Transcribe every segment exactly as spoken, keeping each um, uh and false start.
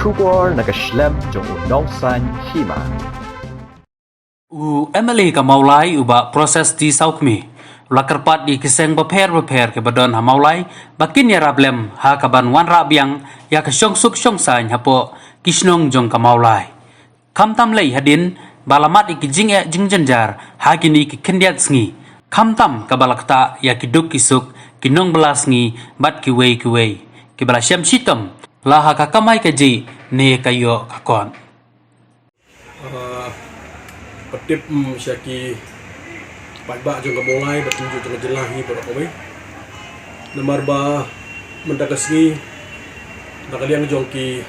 Khubor na ka shlem jong u nongsan hima. U M L A ka Mawlai u Bah Proses T Sawkmie u la kyrpad ïa ki seng bapher bapher kiba don ha Mawlai ba kin ïarap lem ha kaban wanrah biang ïa ka shongsuk shongsaiñ hapoh ki shnong jong ka Mawlai. Khamtam lei hadien ba la mad ïa ki jingeh jingjynjar ha kine ki khyndiat sngi, khamtam kaba la ktah ïa ki duk ki suk, ki nongbylla sngi bad kiwei kiwei kiba la shem shitom la ha ka kamai kajih ne ka ïoh ka kot. Ah, pyntip, mm, sha ki paidbah jong ka Mawlai bad kumjuh jong ka jylla hi baroh kawei. Namar ba mynta ka sngi na ka liang jong ki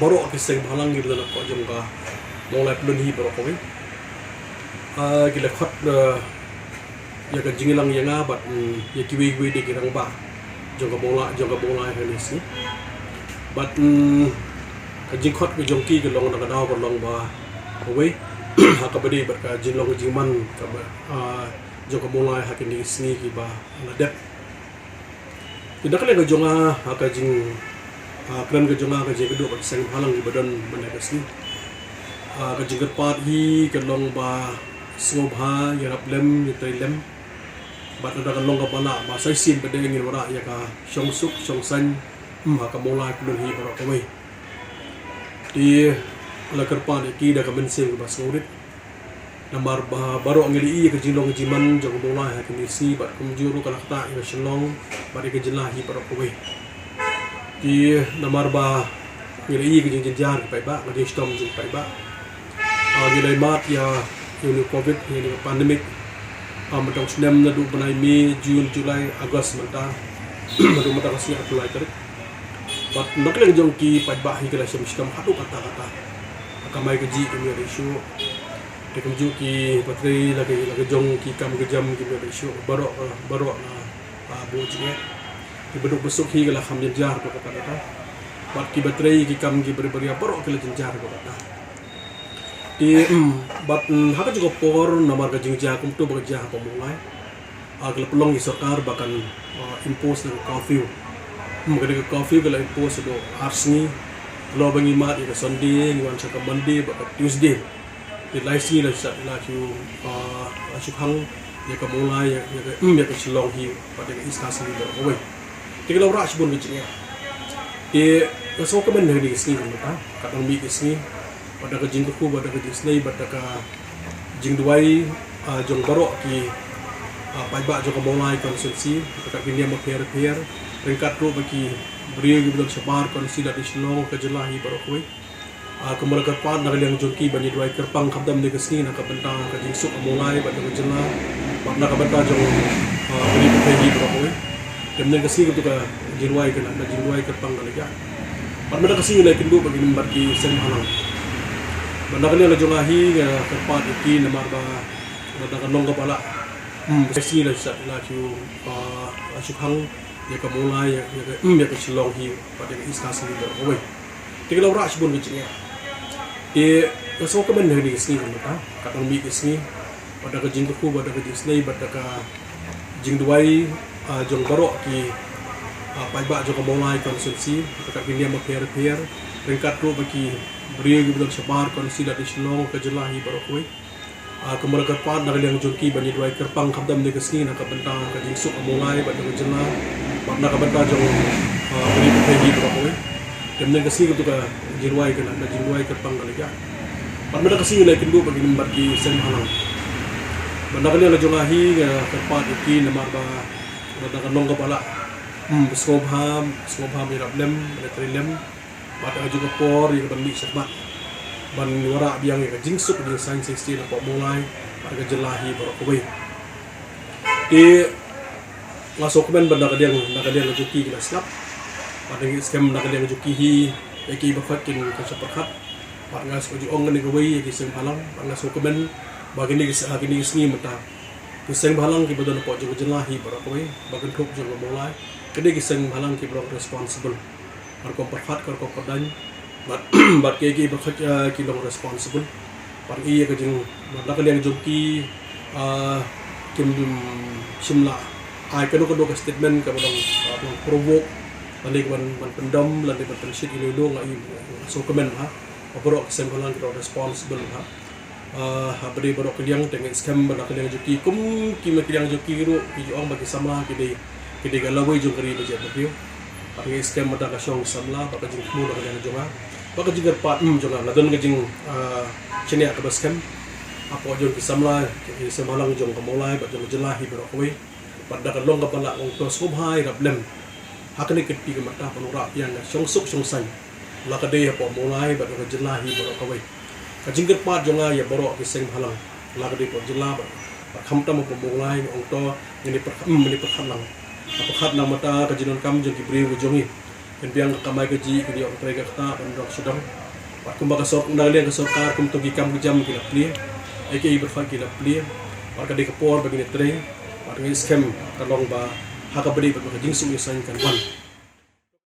baroh ki seng bhalang kiba don hapoh jong ka Mawlai Pyllun hi baroh kawei, ah, ki la khot, ah, ïa ka jingïalang ïa nga bad, mm, ïa kiwei kiwei de ki rangbah jong ka Mawlai, jong ka Mawlai ha kine ki sngi. Bad, mm, ka jingkhot ka jong ki ka long na ka daw ka long ba kawei ha kaba ïadei bad ka jinglong jingman kaba, ah, jong ka Mawlai ha kine ki sngi kiba la dep. Te na ka liang ka jong nga, ha ka jing, ah, kren ka jong nga, ka jingkyrduh bad ki seng bhalang kiba don mynta ka sngi, ah, ka jingkyrpad hi ka long ba sngewbha ïarap lem, ïatrei lem. Bad lada ka long kaba lah ba sa shisien pat de ngin wanrah ïa ka shongsuk shongsaiñ, mm, ha ka Mawlai Pyllun hi baroh kawei. Te la kyrpad ïa ki da ka mynsiem kaba sngewrit. Namar ba baroh ngi la ïohi ïa ka jinglong jingman jong ka Mawlai ha kine ki sngi bad kumjuh ruh ka la ktah ïa ka Shillong bad ïa ka jylla hi baroh kawei. Te namar ba ngi la ïohi ïa ka jingjynjar ki paidbah, ka jingshitom jong ki paidbah, ah, ngi la mad ïa, ïa une u Covid, ïa une u pandemic, ah, mynta u snem naduh bnai May, June, July, August mynta, naduh mynta ka sngi arphew lai tarik. Bad na ka liang jong ki paidbah hi ki la shem shitom haduh katta katta. Ka kamai kajih kim ïoh dei shuh. Te kumjuh ki pateng la ki, la ki jong ki kam ki jam kim ïoh dei shuh. Baroh, baroh la, ah, buh jingeh. Kiba duk ba suk hi ki la kham jynjar haduh katta katta. Bad kiba trei ki kam kiba ri ba ria baroh ki la jynjar haduh katta. Te, mm, bad, mm, ha ka jong ka por namar ka jingjia kumto ba ka jia hapoh Mawlai, ah, ka la pynlong ïa ka sorkar ba kan, ah, impose ïa ka curfew. Hmm, kane ka curfew ka la impose haduh ar sngi. Ka long ba ngi mad ïa ka Sunday, ngi wan sha ka Monday bad ka Tuesday. Te lai sngi la shu, la shu, ah, la shu khang ïa ka Mawlai, ïa, ïa ka, hmm, ïa ka Shillong hi bad ïa ka East Khasi Hills hi baroh kawei. Te ka la wanrah shibun ka jingeh. Te nga sngewkmen ha kine ki sngi ka mynta, ka dang mih ki sngi, bad da ka jingkyrkhu, bad da ka jingisynei, bad da ka jingduwai, ah, jong baroh ki, ah, paidbah jong ka Mawlai constituency, ryngkat ki niam bapher bapher, ryngkat ruh bad ki briew kiba don shabar constituency lane Shillong, ka jylla hi baroh kawei. Ah, kumba la kyrpad na ka liang jong ki ban ïa duwai kyrpang khamtam kine ki sngi na ka bynta ka jingsuk ka Mawlai bad jong ka jylla, bad na ka bynta jong, ah, ka ri ka thei hi baroh kawei. Te mynta ka sngi kumto ka jingduwai ka, ka jingduwai kyrpang ka la ïa. Bad mynta ka sngi ngi la ïakynduh bad ki, bad ki seng bhalang. Bad na ka liang ka jong nga hi nga kyrpad ïa ki namar ba, ba da ka long kaba lah. Hmm, ka sngi la shu, la shu, ah, la shu khang ïa ka Mawlai, ïa, ïa ka, hmm, ïa ka Shillong hi bad ïa ka East Khasi Hills hi baroh kawei. Te ka la wanrah shibun ka jingeh. Te nga sngewkmen ha kine ki sngi ka mynta, ka dang mih ki sngi, bad da ka jingkyrkhu, bad da ka jingisynei, bad da ka jingduwai, ah, jong baroh ki, ah, paidbah jong ka Mawlai constituency, ryngkat ki niam bapher bapher, ryngkat ruh bad ki briew kiba don shabar constituency lane Shillong, ka jylla hi baroh kawei. Ah, kumba la kyrpad na ka liang jong ki ban ïa duwai kyrpang khamtam kine ki sngi na ka bynta ka jingsuk ka Mawlai bad jong ka jylla, bad na ka bynta jong, ah, ka ri ka thei hi baroh kawei. Te mynta ka sngi kumto ka jingduwai ka, ka jingduwai kyrpang ka la ïa. Bad mynta ka sngi ngi la ïakynduh bad ki, bad ki seng bhalang. Bad na ka liang ka jong nga hi nga kyrpad ïa ki namar ba, ba da ka long kaba lah. Hmm, sngewbha, sngewbha ban ïarap lem, ban ïatrei lem. Bad ha ka juh ka por ïa kaban mih shakhmat ban wanrah biang ïa ka jingsuk jingsaiñ sa shisien hapoh Mawlai bad ka jylla hi baroh kawei. Te nga sngewkmen ba na ka liang, na ka liang ka jong ki ki la sngap. Bad ngi skhem na ka liang ka jong ki hi ïa ki ba khot kin, kin sa pyrkhat. Bad nga sngewjingong kane kawei ïa ki seng bhalang, bad nga sngewkmen ba kine ki, ha kine ki sngi mynta ki seng bhalang kiba don hapoh jong ka jylla hi baroh kawei ba kynthup jong ka Mawlai, kine ki seng bhalang kiba long responsible. Ka rukom pyrkhat, ka rukom pyrdain. Bad, bad kiei kiei baroh, eh, ki long responsible. Bad ïa ka jing, bad na ka liang jong ki, ah, kim shym la ai kano kano ka statement kaba long, ah, long provoke, Lane ban ban pyndom lane ban pynshit ïa lade, nga i sngewkmen bha ba baroh ki seng bhalang ki dei responsible bha. Ah, ha ba dei baroh ki liang te nga ngeit skhem ba na ka liang jong ki kum ki ma ki liang jong ki ruh ki ju ong ba ki samla ki dei ki dei ka lawei jong ka ri ba jait ba briew. Bad nga ngeit skhem ba da ka shong samla bad ka jingthmu na ka liang jong nga bad ka jingkyrpad, mm, jong nga, la don ka jing, ah, shaniah kaba skhem hapoh jong ki samla, ki seng bhalang jong ka Mawlai bad jong ka jylla hi baroh kawei. Bad da ka long kaba lah, nga ong to sngewbha ïarap lem ha kane ka kti ka mynta ban wanrah biang ka shongsuk shongsaiñ, la ka dei hapoh Mawlai bad ka jylla hi baroh kawei. Ka jingkyrpad jong nga ïa baroh ki seng bhalang, la ka dei hapoh jylla bad, bad khamtam hapoh Mawlai, nga ong to ngin ïa pyrkhat, mm, ngin ïa pyrkhat lang. Pyrkhat lang mynta ka jingdonkam jong ki briew ka jong ngi. Kin biang ka kamai kajih, kin ïoh ka trei ka ktah ban rong sha dong. Bad kumba ka sor-, na ka liang ka sorkar kumto ki kam ki jam ki la plie, ei ki ei baroh ki la plie. Bad ka dei ka por ba ngin ïa trei. Bad nga ngeit skhem ka long ba ha kaba dei bad ka jingsuk jingsaiñ kan wan.